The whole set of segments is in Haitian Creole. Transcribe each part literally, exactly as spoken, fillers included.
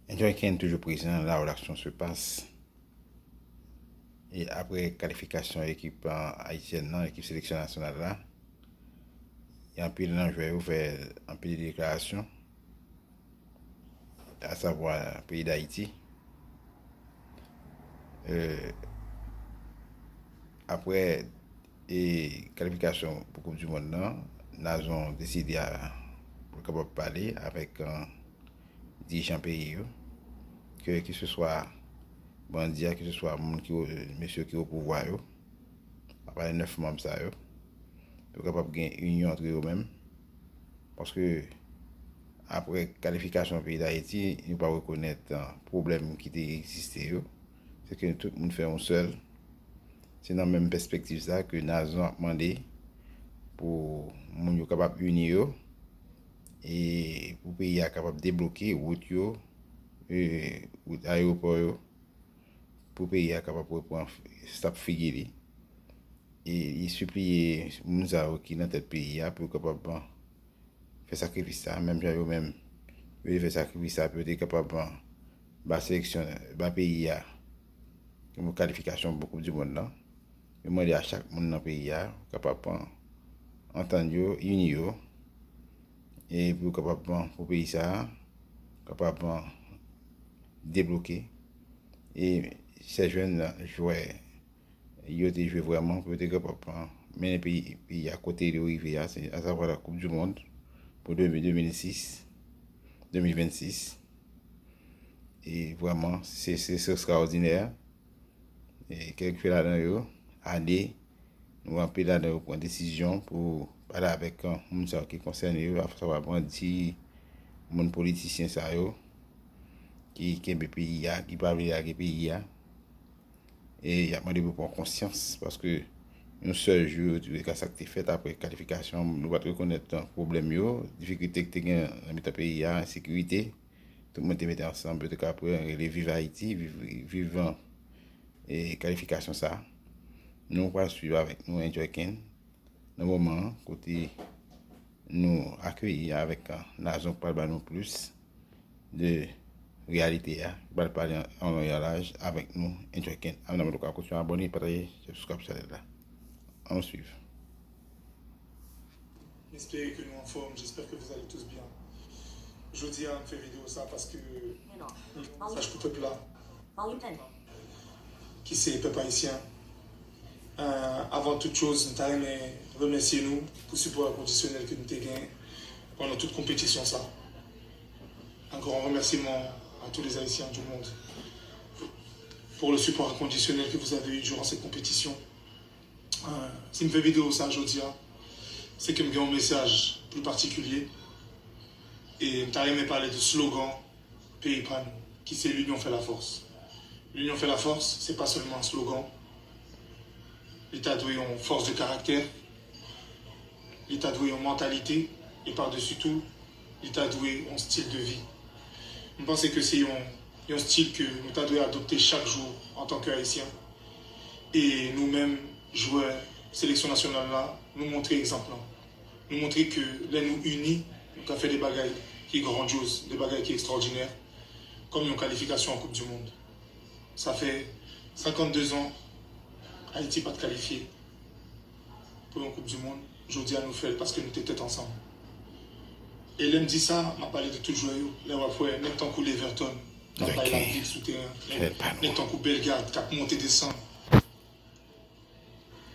Enjoy Ken toujou prezan la où l'action se passe. E apre kalifikasyon ekip, uh, ayisyèn nan, ekip seleksyon nasyonal la, gen anpil nan jwè yo fè anpil deklarasyon, asavwa peyi Dayiti. E apre e kalifikasyon pou Koup di Mond nan, Nazon deside a pou l kapab pale avèk, uh, dirijan peyi yo, ke keseswa bandi a, keseswa moun ki o-, mesye ki o pouvwa yo, apa nèf manm sa yo, yo kapab gen inyon antre yo menm. Paske apre kalifikasyon peyi Dayiti, nou pa rekonèt, uh, pwoblèm ki te egziste yo. Se ke tout moun fè yon sèl. Se nan menm pèspektiv sa ke Nazon ap mande pou moun yo kapab ini yo e pou peyi a kapab debloke wout yo, e wout ayewopò yo, pou peyi a kapab repran f-, stab figi li. E li sipliye moun sa yo ki nan tèt peyi a pou yo kapab fè sakrifis sa, menm jan yo menm, yo te fè sakrifis sa pou yo te kapab ba seleksyon, ba peyi a yon kalifikasyon pou Koup di Mond lan. Yo mande a chak moun nan peyi a kapab antann yo, ini yo, e pou yo kapab, pou peyi sa a kapab debloke. E se jèn jwè yo te jwe vrèman pou yo te kapab mennen peyi, peyi a kote yo rive a, se asavwa la Koup di Mond pou de mil, de mil sis, de mil vennsis. E vrèman, se, se, se ekstraòdinè. E kèk jwè ladan yo ale, nou wè anpil ladan yo pran desizyon pou pale avèk, uh, moun sa yo ki konsène yo, asavwa bandi, moun politisyen sa yo, ki kenbe peyi a, ki pa vle lage peyi a. E y ap mande pou pran konsyans, paske yon sèl jou, yo di, gade sa k te fèt apre kalifikasyon, nou pa t rekonèt pwoblèm yo, difikilte ki te gen nan mitan peyi a, ensekirite. Tout moun te mete ansanm pou yo te ka apre rele viv Ayiti, viv, viv, e kalifikasyon sa. Nou pral swiv avèk nou Enjoy Ken nan moman an, kote nou akeyi avèk, uh, Nazon k pral ba nou plis de reyalite a, k pral pale an, an lon e an laj avèk nou Enjoy Ken. An nan mwen, nou ka kontinye abòne, pataje, subscribe chanèl la. Ann swiv. M espere ke nou anfòm, j'espère que vous allez tous bien. Jodi a, m fè videyo sa paske mesaj pou pèp la, ki se pèp ayisyen. Euh, avant toute chose, m ta renmen remèsye nou pou sipò enkondisyonèl ke nou te gen pandan tout konpetisyon sa. Un grand remerciement à tous les Haïtiens du monde pour le support inconditionnel que vous avez eu durant cette compétition. Euh, si m fè videyo sa jodi a, se ke m gen yon mesaj pli patikilye. E m ta renmen pale de slogan peyi pa nou, ki se L'union fait la force. L'union fait la force, se pa sèlman yon slogan. Li ta dwe yon fòs de karaktè, li ta dwe yon mantalite, e padesi tou, li ta dwe yon stil de vi. M panse ke se yon, yon stil ke nou ta dwe adopte chak jou antanke Ayisyen. E nou menm, jwè seleksyon nasyonal la, nou montre egzanp lan. Nou montre ke lè nou ini, nou ka fè de bagay ki grandyoz, de bagay ki ekstraòdinè, kòm yon kalifikasyon an Koup di Mond. Sa fè senkannde zan Ayiti pa t kalifye pou yon Koup di Mond. Jodi a, nou fè l paske nou te tèt ansanm. E lè m di sa, m ap pale de tout jwè yo. Lè w ap wè nèg tankou Leverton k ap bay lavi l sou teren, nèg, nèg tankou Bellegarde k ap monte desann,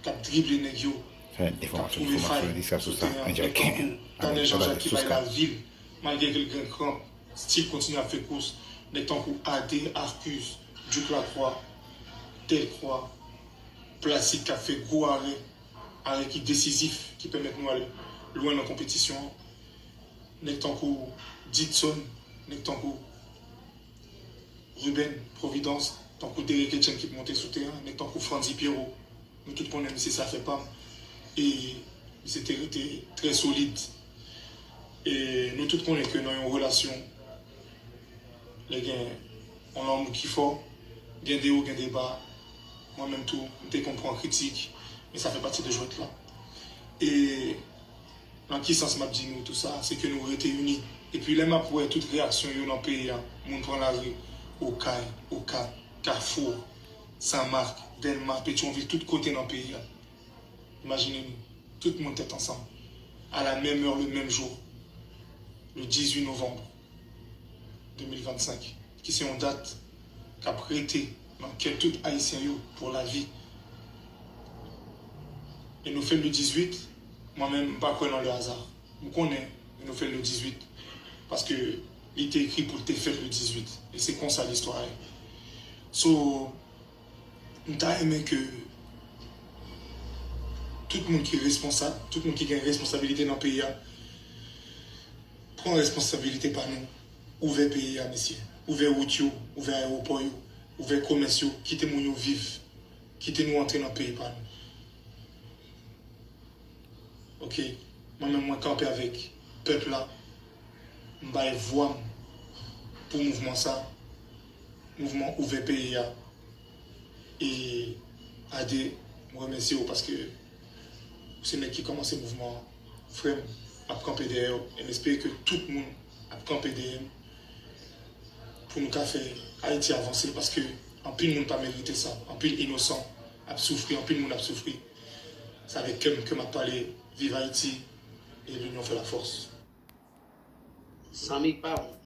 k ap drible nèg yo, k ap twouve fay sou teren, nèg tankou Tanè Jean Jacques ki bay lavi l, malgre ke l gen kranp, still kontinye ap fè kous, nèg tankou Ade, Arcus, Duke Lacroix, Delcroix, Placide k ap fè gwo arè, arè ki desizif, ki pèmèt nou al lwen nan konpetisyon an, nèg tankou Didson, nèg tankou Ruben Providence, tankou Derrick Etienne ki monte sou teren, nèg tankou Frandy Pierrot. Nou tout konnen misye se afè pa m. E misye te rete trè solid. E nou tout konnen ke nan yon relasyon, lè gen yon lanmou ki fò, gen de wo, gen de ba. Mwen menm tou, m te konn pran kritik, men sa fè pati de jwèt la. E nan ki sans m ap di nou tou sa? Se ke nou rete ini. Epi lè m ap wè tout reyaksyon yo nan peyi a, moun pran lari, Okay, Okap, Kafou, Sanmak, Dèlma, Petyonvil, tout kote nan peyi a. Imajine nou, tout moun tèt ansanm, à la même heure, le même jour, le dix-huit novembre deux mille vingt-cinq, ki se yon dat k ap rete nan kè tout Ayisyen yo pour la vie. E nou fè l le dix-huit, mwen menm, m pa kwè nan le hasard. M konnen nou fè l le dix-huit, paske li te ekri pou l te fèt le dix-huit. E se konsa listwa ye. So, m ta renmen ke tout moun ki responsab, tout moun ki gen responsabilite nan peyi a, pran responsabilite pa nou. Ouvè peyi a, mesye. Ouvè wout yo, ouvè ayewopò yo, ouvè komès yo, kite moun yo viv. Kite nou antre nan peyi pa nou. Ok, mwen menm mwen kanpe avèk pèp la. M bay vwa m pou mouvman sa, mouvman ouvè peyi a. E Ade, m remèsye w paske ou se nèg ki kòmanse mouvman an. Frè m, m ap kanpe dèyè w e m espere ke tout moun ap kanpe dèyè m pou nou ka fè Ayiti avanse, paske anpil moun pa merite sa. Anpil inosan ap soufri, anpil moun ap soufri. Se avèk kè m ke m ap pale. Viv Ayiti e l'union fait la force. Zanmi pa m,